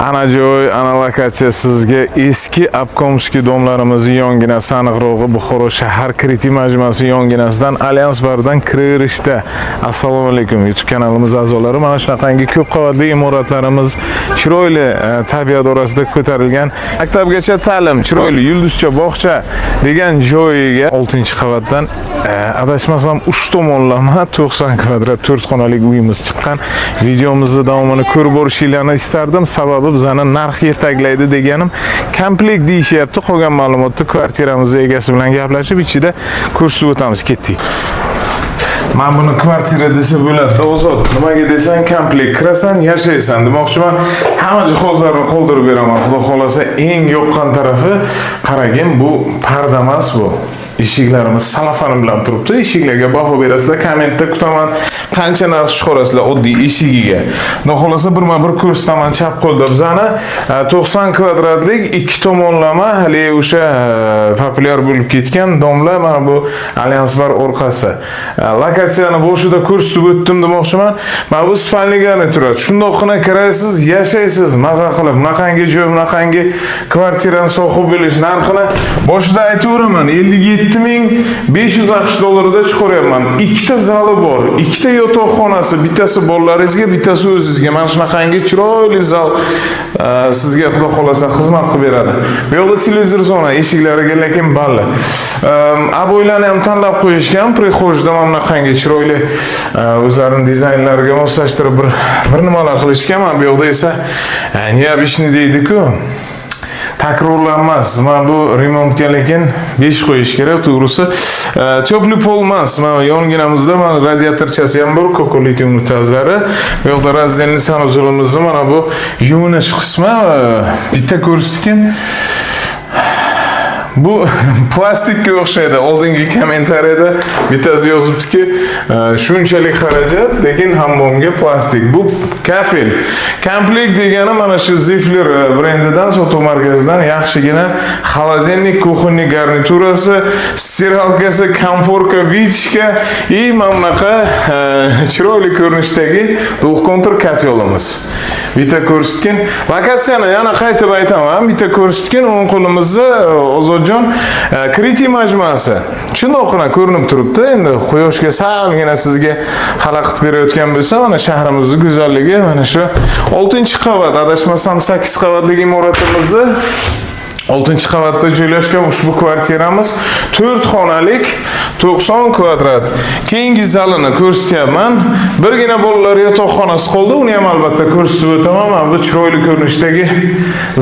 Ana joy, ana lokatsiya sizga eski обкомский дом larimizni yonginasi, aniqrog'i Buxoro shahar Kriti majmuasi yonginasidan, Alyans bardan kiraverishda. Assalomu alaykum, YouTube kanalimiz a'zolari. Mana shunaqangi ko'p qavatli imoratlarimiz chiroyli tabiat orasida ko'tarilgan maktabgacha ta'lim, chiroyli yulduzcha bog'cha degan joyiga 6-qavatdan, adashmasam, 3 tomonlama 90 kvadrat 4 xonalik uyimiz chiqqan. Videomizni davomini ko'rib borishinglarni istardim. Sababi bizani narx yetaklaydi deganim, komplekt deyishyapti. Qolgan ma'lumotni kvartiramizni egasi bilan gaplashib, ichida ko'rsatib o'tamiz. Ketdik. Man buni kvartira desa bo'ladi, Ozod. Nimaga desang, komplekt. Kirasan, yashaysan demoqchiman. Hamma jihozlarni qoldirib beraman. Xudo xolasa, eng yoqqan tarafi, qaragin, bu parda emas bu. Eshiklarimiz salafani bilan turibdi. Eshiklarga baho berasizlar, kommentda kutaman. Qancha narx chiqarasizlar oddiy eshigiga? Xudo xolasa, birma-bir ko'rsataman. Chap qo'lda bizani 90 kvadratlik ikki tomonlama haligi o'sha populyar bo'lib ketgan дом lar, mana bu Alyans bar orqasi. Lokatsiyani boshida ko'rsatib o'tdim demoqchiman. Mana bu спальный garnitura. Shundoqqina kirasiz, yashaysiz, maza qilib. Bunaqangi joy, bunaqangi kvartirani sohib bo'lish narxini boshida aytaveraman. 57 500 AQSh dollarida chiqaryapman. Ikkita zali bor, ikkita yotoqxonasi, bittasi bolalaringizga, bittasi o'zingizga. Mana shunaqangi chiroyli zal sizga, Xudo xolasa, xizmat qilib beradi. Bu yoqda televizor zona, eshiklariga lekin balli. Обой larni ham tanlab qo'yishgan. Прихожий da mana bunaqangi chiroyli o'zlarining dizaynlariga moslashtirib bir nimalar qilishgan. Mana bu yoqda esa необычный deydi-ku. Takrorlanmas. Mana bu remontga lekin 5 qo'yish kerak, to'g'risi. Теплый pol emas. Mana yonginamizda mana radiatorchasi ham bor, kokoliti unitazlari. Bu yoqda раздельный санузел imizni mana bu yuvinish qismi, bitta ko'rsatgin. Bu plastikka o'xshaydi. Oldingi kommentariyada bittasi yozibdiki, shunchalik xarajat, lekin hammomga plastik. Bu kafel. Komplekt degani mana shu Zifler brendidan, sotuv markazidan yaxshigina холодильник, кухонный garniturasi, стиралка si, konforka, вытяжка и mana bunaqa chiroyli ko'rinishdagi двухконтур котёл imiz. Bitta ko'rsatgin. Lokatsiyani yana qaytib aytaman. Bitta ko'rsatgin, o'ng qo'limizda, Ozodjon, Kriti majmuasi. Shundoqqina ko'rinib turibdi. Endi quyoshga salgina sizga xalaqit berayotgan bo'lsa, mana shahrimizning go'zalligi, mana shu 6-qavat, adashmasam 8 qavatli imoratimizni 6-qavatda joylashgan ushbu kvartiramiz 4 xonalik, 90 kvadrat. Keyingi zalini ko'rsatyapman. Birgina bolalar yotoqxonasi qoldi. Uni ham albatta ko'rsatib o'taman. Mana bu chiroyli ko'rinishdagi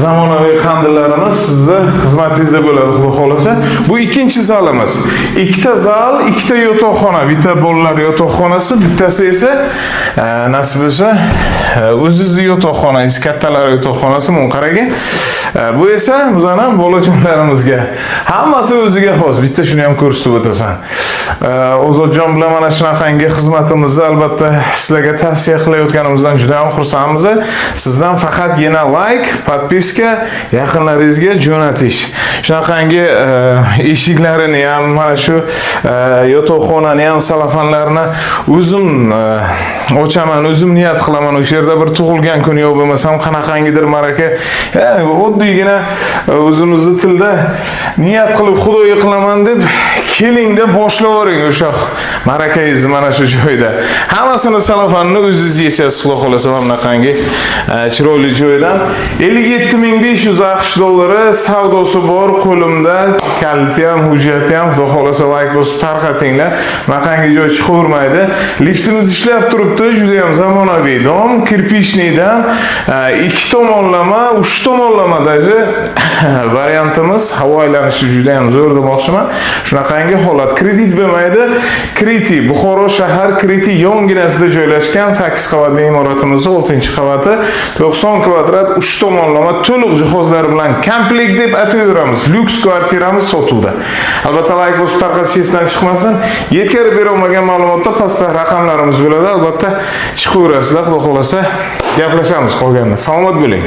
zamonaviy qandillarimiz sizni xizmatingizda bo'ladi, Xudo xolasa. Bu ikkinchi zalimiz. Ikkita zal, ikkita yotoqxona. Bitta bolalar yotoqxonasi, bittasi esa nasib bo'lsa, o'zingizni yotoqxonangiz, kattalar yotoqxonasi. Buni qarang. Bu esa bizani bolajonlarimizga. Hammasi o'ziga xos. Bitta shuni ham ko'rsatib o'tasan. Ozodjon bilan mana shunaqangi xizmatimizni albatta sizlarga tavsiya qilayotganimizdan juda ham xursandmiz. Sizdan faqatgina layk, подписка, yaqinlaringizga jo'natish. Shunaqangi eshiklarini ham, mana shu yotoqxonani ham salafanlarini o'zim ochaman, o'zim niyat qilaman. O'sha yerda bir tug'ilgan kun yo bo'lmasam qanaqangidir ma'raka, oddiygina o'zimizni tilda niyat qilib, Xudoyi qilaman deb kelingda, boshlayvering o'sha ma'rakangizni mana shu joyda. Hammasini salafanni o'zingiz yechasiz, Xudo xolasa, mana bunaqangi chiroyli joydan. 57 500 AQSh dollari, savdosi bor qo'limda, kaliti ham, hujjati ham. Xudo xolasa, layk bosib tarqatinglar. Bunaqangi joy chiqavermaydi. Liftimiz ishlab turibdi, juda ham zamonaviy дом, кирпичный dan, ikki tomonlama, uch tomonlama даже variantimiz, havo aylanishi juda ham zo'r demoqchiman. Shunaqangi holat. Kredit bo'lmaydi. Kriti, Buxoro shahar Kriti yonginasida joylashgan 8 qavatli imoratimiz 6-qavati, 90 kvadrat, 3 tomonlama, to'liq jihozlar bilan komplekt deb atayveramiz. Lyuks kvartiramiz sotuvda. Albatta layk bosib tarqatish esdan chiqmasin. Yetkazib bera olmagan ma'lumotda pastda raqamlarimiz bo'ladi. Albatta chiqaverasizlar, Xudo xolasa, gaplashamiz qolganini. Salomat bo'ling.